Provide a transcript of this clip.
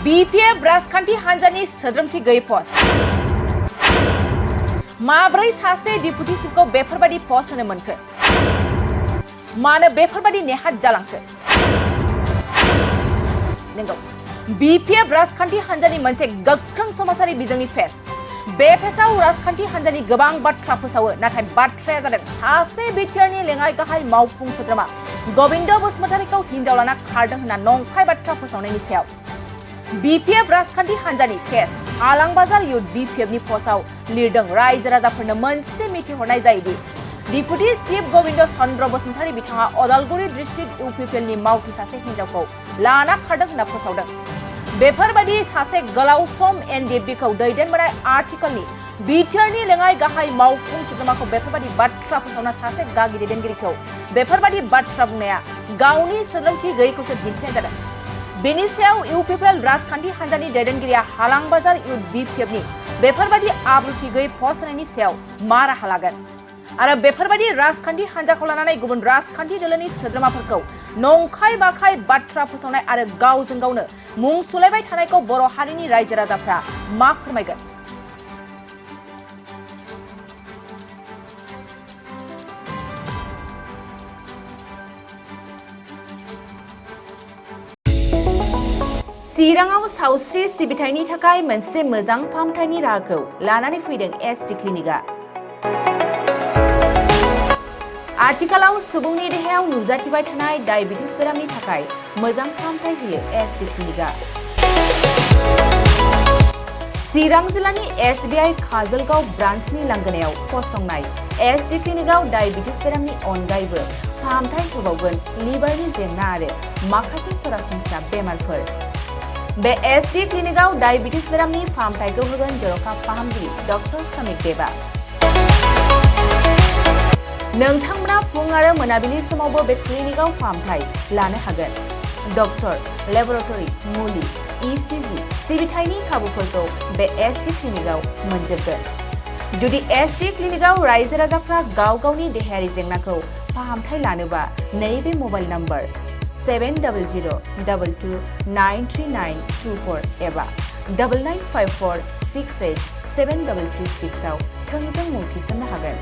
BPF राजखान्थि हान्जानि सोद्रोमथि गैयै पस्ट माब्रै सासे डिपुटि चिफखौ बेफोरबायदि पस्ट होनो मोनखो मानो बेफोरबायदि नेहाथ जालांखो नंगौ BPF राजखान्थि हान्जानि मोनसे गोख्रों समाजारि बिजोंनि फेस बे फेसाव राजखान्थि हान्जानि गोबां बाथ्रा फोसावो नाथाय बाथ्राया जादों सासे बिटिआरनि लेङाइ गाहाय मावफुं सोद्रोमा गबिन्द बसुमतारीखौ हिनजाव लाना खारदों होनना नंखाय बाथ्रा फोसावनायनि सायाव BPF राजखान्थि हान्जानि फेस आलांबाजार युथ BPFनि पस्टआव लिरदों रायजो राजाफोरनो मोनसे मिथिहरनाय जायोदि डिपुटि चिफ गबिन्द चन्द्र बसुमतारी बिथाङा अदालगुरि डिस्ट्रिक्ट UPPLनि मावथि सासे हिनजावखौ लाना खारदों होनना फोसावदों बेफोरबायदि सासे गोलाव सम NDFBखौ दैदेनबोनाय आथिखालनि बिटिआरनि लेङाइ गाहाय मावफुं सोद्रोमाखौ बेफोरबायदि बाथ्रा फोसावना सासे गागि दैदेनगिरिखौ बेफोरबायदि बाथ्रा बुंनाया गावनि सोद्रोमथि गैयैखौसो दिन्थिनाय जादों बेनि सायाव UPPL राजखान्थि हान्जानि दैदेनगिरिया हालांबाजार युथ BPFनि बेफोरबायदि आब्रुथि गैयै पस्ट होनायनि सायाव मा राहा लागोन आरो बेफोरबायदि राजखान्थि हान्जाखौ लानानै गुबुन राजखान्थि दोलोनि सोद्रोमाफोरखौ नंखाय बाखाय बाथ्रा फोसावनाय आरो गावजों गावनो मुं सुलायबाय थानायखौ बर' हारिनि रायजो राजाफ्रा मा फोरमायगोन चिराङाव सावस्रि सिबिथायनि थाखाय मोनसे मोजां फाहामथायनि राहाखौ लानानै फैदों SD क्लिनिकआ आथिखालाव सुबुंनि देहायाव नुजाथिबाय थानाय डायबिटिस बेरामनि थाखाय मोजां फाहामथाय होयो SD क्लिनिकआ चिरां जिल्लानि SBI काजलगाव ब्रान्चनि लांगोनायाव फसंनाय SD क्लिनिकआव डायबिटिस बेरामनि अनगायैबो फाहामथाय होबावगोन लिभारनि जेंना आरो माखासे सरासनस्रा बेमारफोर बे SD क्लिनिकआव डायबिटिस बेरामनि फाहामथायखौ होगोन जर'खा फाहामगिरि डक्टर समिक देबा नोंथांमोना फुं आरो मोनाबिलि समावबो बे क्लिनिकआव फाहामथाय लानो हागोन डक्टर लेबरेटरि मुलि ECG सिबिथायनि खाबुफोरखौ बे SD क्लिनिकआव मोनजोबगोन जुदि SD क्लिनिकआव रायजो राजाफ्रा गाव गावनि देहायारि जेंनाखौ फाहामथाय लानोबा नैबे मबाइल नम्बर 7002293924 एबा 9954687336 आव थोंजों मुं थिसननो हागोन